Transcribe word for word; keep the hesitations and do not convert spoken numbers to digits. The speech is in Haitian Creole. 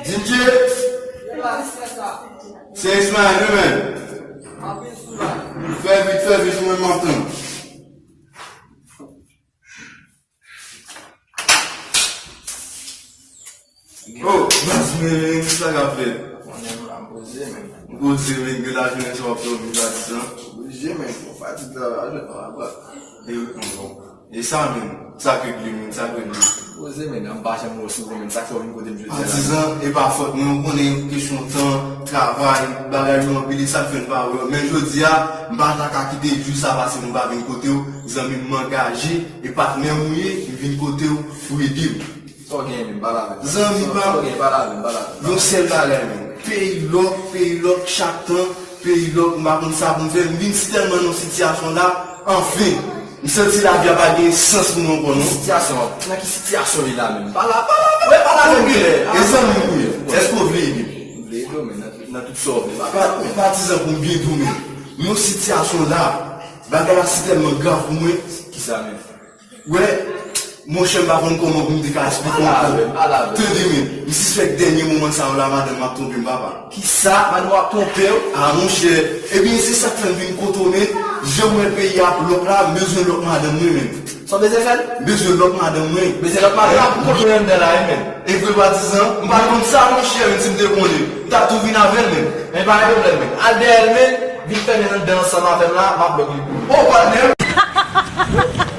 D J! Se Ismael, wi, men. Fè vit, fè vit, mwen, m ap tann. Oh, baz, men, men, sa k ap fèt? Konnen m la poze, men. Poze, men, gen lajounen sa w ap dòmi, patizan. Oblije, men, fò fatig travay, men, pa, pa. E, bon. E sa menm, sa k regle menm, sa k regle. Poze men, m pa janm wè w souvan menm, sa k fè w vin kote m jodi a la? Patizan, e pa fòt mwen, ou konnen kesyon tan, travay, bagay yo anpil, e sa k fè n pa wè w. Men jodi a, m pa ta ka kite jou sa pase m pa vin kote w. Zanmi m, m angaje, e patnè m ou ye, m vin kote w pou ede m. Sa w gen menm, pale avè m. Zanmi pa m. Sa w gen, pale avè m, pale avè m. Yon sèl bagay menm. Peyi lòk, peyi lòk, chak tan, peyi lòk, m pa konn sa pou m fè. M vin si tèlman nan sitiyasyon la, anfen. M santi lavi a pa gen sans pou mwen ankò, non. Sitiyasyon, nan ki sitiyasyon li la menm? Pale, pale avè m. Wi, pale avè m klè. E zanmi m ou ye. Èske w vle ede m? M vle ede w, men nan, nan tout sa w vle. Pa, patizan pou m byen di w, men. M nan sitiyasyon la, bagay la si tèlman grav pou mwen. Kisa menm? Wè, monchè, m pa konn kòman pou m te ka eksplike w ankò. Pale avè m, pale avè m. Tande, men, m sispèk dènye moman sa yo la, madanm m ap twonpe m, papa. Kisa? Madanm w ap twonpe w? A, monchè, ebyen, se sa k fè m vin kote w, men, jan m wè peyi a ap lòk la, m bezwen lòk madanm mwen, men. Sa w bezwen fè l? M bezwen lòk madanm mwen. Bezwen lòk madanm? Ap kote w anndan la, wi, men. E vre, patizan, m pa t konn sa, monchè, men si m te konnen, m t ap tou vin avè l, men. Men pa gen pwoblèm, men. Al dèyè l, men, vin fèmen anndan ansanm avè m la, m ap lòk li pou ou. O, patnè!